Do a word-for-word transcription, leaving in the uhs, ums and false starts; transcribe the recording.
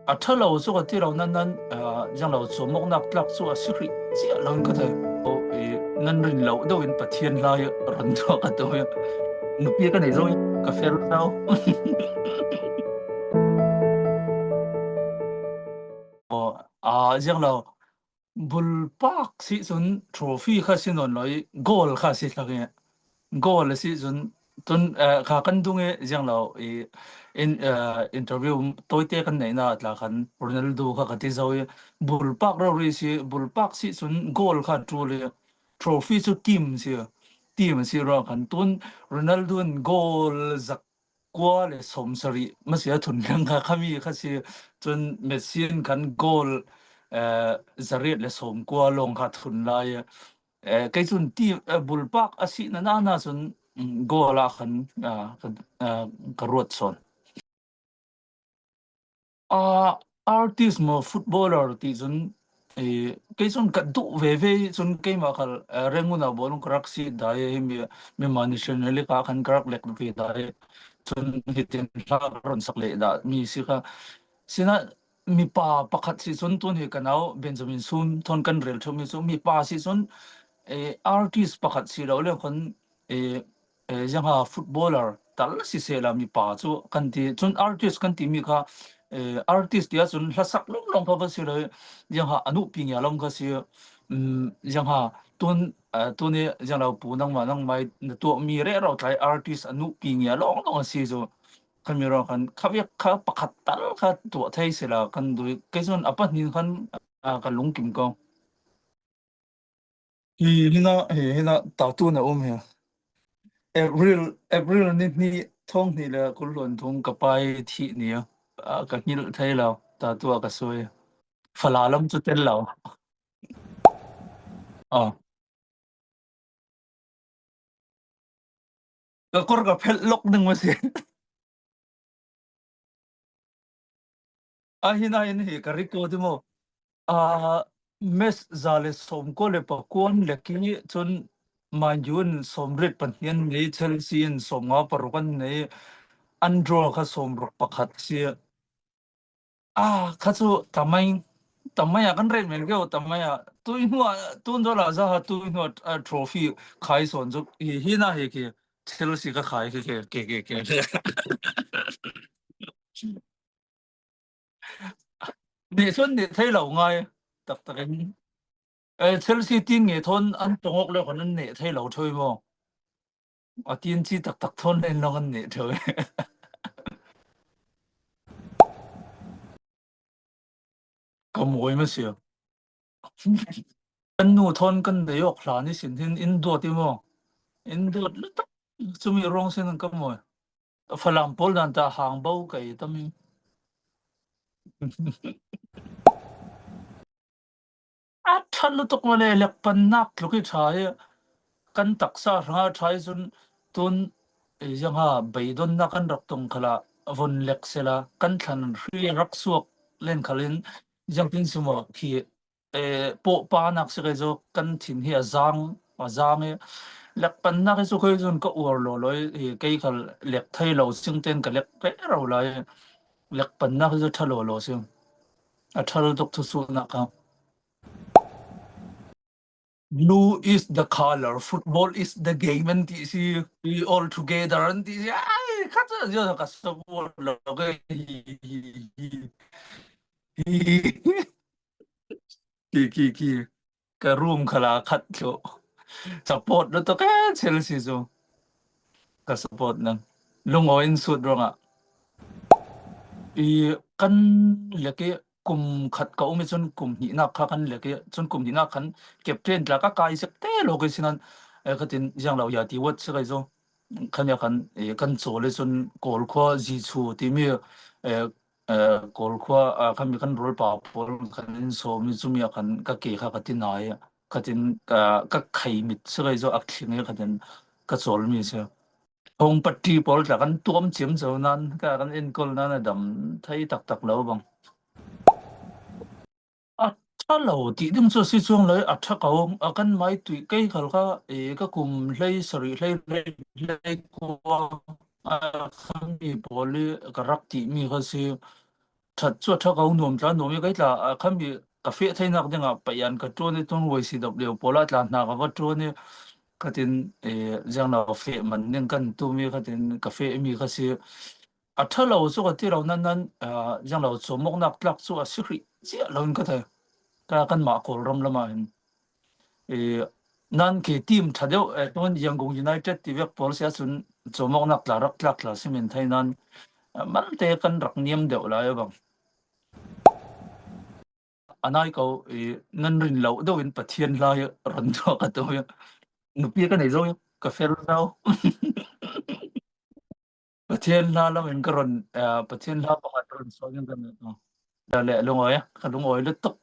A ṭha lo chu ka ti lo, nan nan, a, ziang lo, chuamawknak tlak chu a si hrih chiah lo in ka thei. Aw, i, nan rin loh deuh in Pathian hla hi ron tuah ka duh i. Nupi ka nei zong ka fel lo. Aw, a, ziang lo. Bulpak si cun trophy kha si nawn lo i, goal kha si thlang i, goal a si cun tun, eh, kha kan dung i, ziang lo i, in, eh, interview tawite kan neihna tla khan Ronaldo kha ka ti zo i, bulpak rori si, bulpak si cun goal kha ṭul i, trophy cu team si, team si ruang khan tun Ronaldo in goal zak kua le sawmsarih masia thun leng kha khami kha si, cun Messi in khan goal, eh, zariat le sawmkua lawng kha thun lai. Eh, kei cun ti, eh, bulpak a si na na na cun, mm, goal ah khan, ah, ka, ah, ka ruat sawn. Ah, artist maw, footballer ti cun, eh, kei cun ka duh veve cun keimah khal, eh, Rangoon ah bawlung ka rak si dai, himi, mima national league ah khan ka rak lek ve dai. Cun hitin hla ka ron sak leh dah mi si kha. Sinah mipa pakhat si cun tun hi ka nau Benjamin Sum thawn kan rel ṭhumi cu mipa si cun, eh, artist pakhat si lo le khon, eh, eh, ziangha footballer tal sisehla mipa cu kan ti. Cun artist kan timi kha, eh, artist tiah cun hlasak lawng lawng kha va si lo i, ziangha a nuhpi ngia lawng kha si. Um, ziangha tun, eh, tuni zianglo pu nangmah, nangmah na tuahmi rero tlai artist a nuhpi ngia lawng lawng a si cu. Kan mi ruang khan khavek kha pakhat tal kha tuah thei sila kan duh i, kei cun a pahnih khan, ah, ka lungkim ko. Hi, hinah, hi, hinah tattoo na um hi. April, April ni hnih, thawng hnih le kul hluan thum ka pai thih ni, ah, ka hngilh thei lo, tattoo a ka sui. Falam lam cu tel lo. Ah. Ka kor ka phelh lawk ding maw si? A, hinah in hi ka record i maw? A, match za le sawmkua le pakua an lek i cun Man U in sawmriat pahnih an ngei, Chelsea in sawmnga paruk an ngei, an draw kha sawmruk pakhat si. Ah, kha cu tamai, tamai ah kan rel men keu, tamai ah. Tui hnu ah, tun zaw la za ha, tui hnu ah, ah, trophy khai sawn cu hi, hi na hi khi, Chelsea ka khai khi, khi, khi, khi, khi. Nih cun nih thei lo ngai, taktak in. Eh, Chelsea team nge thawn an tong awk le khan an neh thei lo ṭheu i maw? A tin ci taktak thawn le in lawng an neh ṭheu i. Ka mawi maw si? Kan nu thawn kan nei awk hlan ihsin hin in duat i maw? In duat lutuk. Cumi ruang sin an ka mawi. Falam pawl dan ta hang bo ka ei tam i. A ṭhat lutuk mawle, lekpannak tluk i ṭha i kan taksa hrangah ṭha i cun tun, eh, ziangha beidonnak kan rak tong khalah von lek sela kan thlan hri rak suak len khalin ziangtin si maw khi, eh, pawhpanak si kei cu kan thin hi a zang, a zang i lekpannak i cu kei cun ka uar lawlaw i, kei khal lek thei lo singten ka lek rero lai i lekpannak i cu ṭha lawlaw si. A ṭha lutuk thusuhnak kha. Blue is the color, football is the game, an ti si, we all together, an ti si, ai, khat zia ka support lo ke, hi, hi, hi, hi. Ki, ki, ki. Ka room khala khat thluh. Support lo to ke Chelsea cu. Ka support nan. Lungawi in sut ruangah. I kan lek i kum khat ka um i cun kum hnihnak kha kan lek i cun kum hnihnak khan captain tla ka kai sek te lo kei sinan, eh, khatin ziang lo ya ti wat si kei cu khan ya khan, eh, kan cawl i cun Kawl khua Zichu timi, eh, eh, Kawl khua, ah, khan mi kan rualpa pawl khan in sawm i cumi ah khan ka ke kha ka ti nai, khatin ka, ka khei mit si kei cu a thling i khatin ka cawl mi si. Hong pati pawl tla kan tuam ciamco nan, ka kan enkawl nan a dam thei taktak lo bang. A ṭha lo ti ding cu a si cuang lo i, a ṭha ko, a kan mai tuih kei khal kha, e, ka kum hlei sarih, hlei, hlei, hlei kua, a, khami pawl i ka rak timi kha si. ṭhat chu a ṭha ko nuam tla nuam i ka i tla, a, khami ka feh theinak dingah paih an ka ṭuan i tun Y C W pawl a tla hna ka va ṭuan i khatin, e, ziang lo feh man ding kan tum i khatin ka feh mi kha si. A ṭha lo chu ka ti lo nan nan, a, ziang lo cawmawknak tlak chu a si hrih ciah lo in ka thei. Ka kanmah Kawlram lamah hin. E, nan ke team ṭha deuh, e, tun Yangon United ti vek pawl si ahcun cawmawknak tla rak tlak tla si min thei nan, e, malte kan rak niam deuh lai a bang. A nai ko, e, nan rin lo deuh in Pathian hla hi ron tuah ka tu. Nupi ka nei zo, ka fel zo. Pathian hla lo in ka ron, e, Pathian hla pakhat ron suak in ka nei. Da le lungawi, ka lungawi lutuk.